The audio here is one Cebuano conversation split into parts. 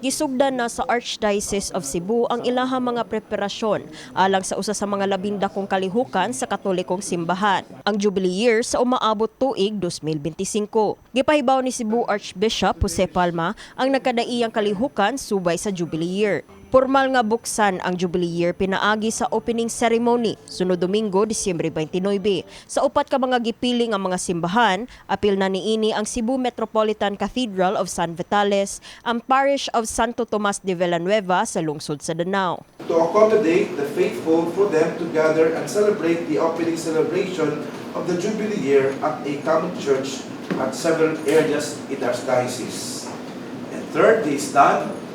Gisugdan na sa Archdiocese of Cebu ang ilahang mga preparasyon alang sa usa sa mga labing dakong kalihukan sa Katolikong simbahan, ang Jubilee Year sa umaabot tuig 2025. Gipahibaw ni Cebu Archbishop Jose Palma ang nagkadaiyang kalihukan subay sa Jubilee Year. Pormal nga buksan ang Jubilee Year pinaagi sa opening ceremony sunod Domingo, Disyembre 29. Sa upat ka mga gipili nga mga simbahan, apil na niini ang Cebu Metropolitan Cathedral of San Vitales, ang Parish of Santo Tomas de Villanueva sa lungsod sa Danao. To accommodate the faithful for them to gather and celebrate the opening celebration of the Jubilee Year at a common church at several areas in the Archdiocese. And third is done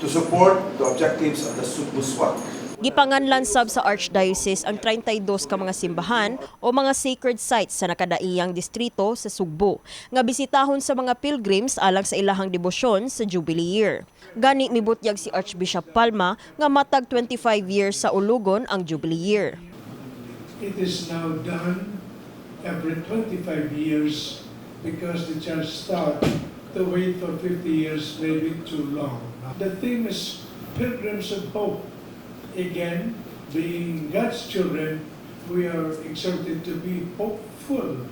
to support the objectives of the Sugbu Swak. Gipanganlan sab sa Archdiocese ang 32 ka mga simbahan o mga sacred sites sa nakadaiyang distrito sa Sugbo nga bisitahon sa mga pilgrims alang sa ilahang debosyon sa Jubilee Year. Gani mibutyag si Archbishop Palma nga matag 25 years saulugon ang Jubilee Year. It is now done every 25 years because the church thought to wait for 50 years may be too long. The theme is Pilgrims of Hope. Again, being God's children, we are exhorted to be hopeful.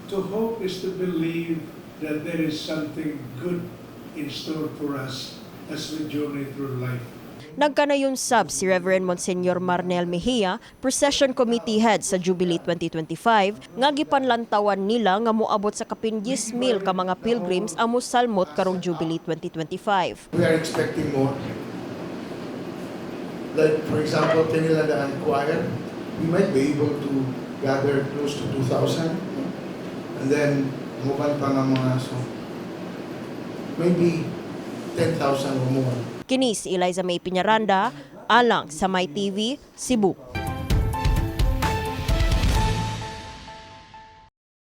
To hope is to believe that there is something good in store for us as we journey through life. Nagkanayon sab si Reverend Monsignor Marnel Mejia, Procession Committee Head sa Jubilee 2025, nga gipanlantawan nila nga moabot sa kapin 10,000 ka mga pilgrims ang mosalmot karong Jubilee 2025. We are expecting more. Like, for example, Kiniladaan Choir, we might be able to gather close to 2,000, no? And then, muban pa nga mga, so, maybe 10,000 or more. Kini si Eliza May Piñaranda, alang sa My TV, Cebu.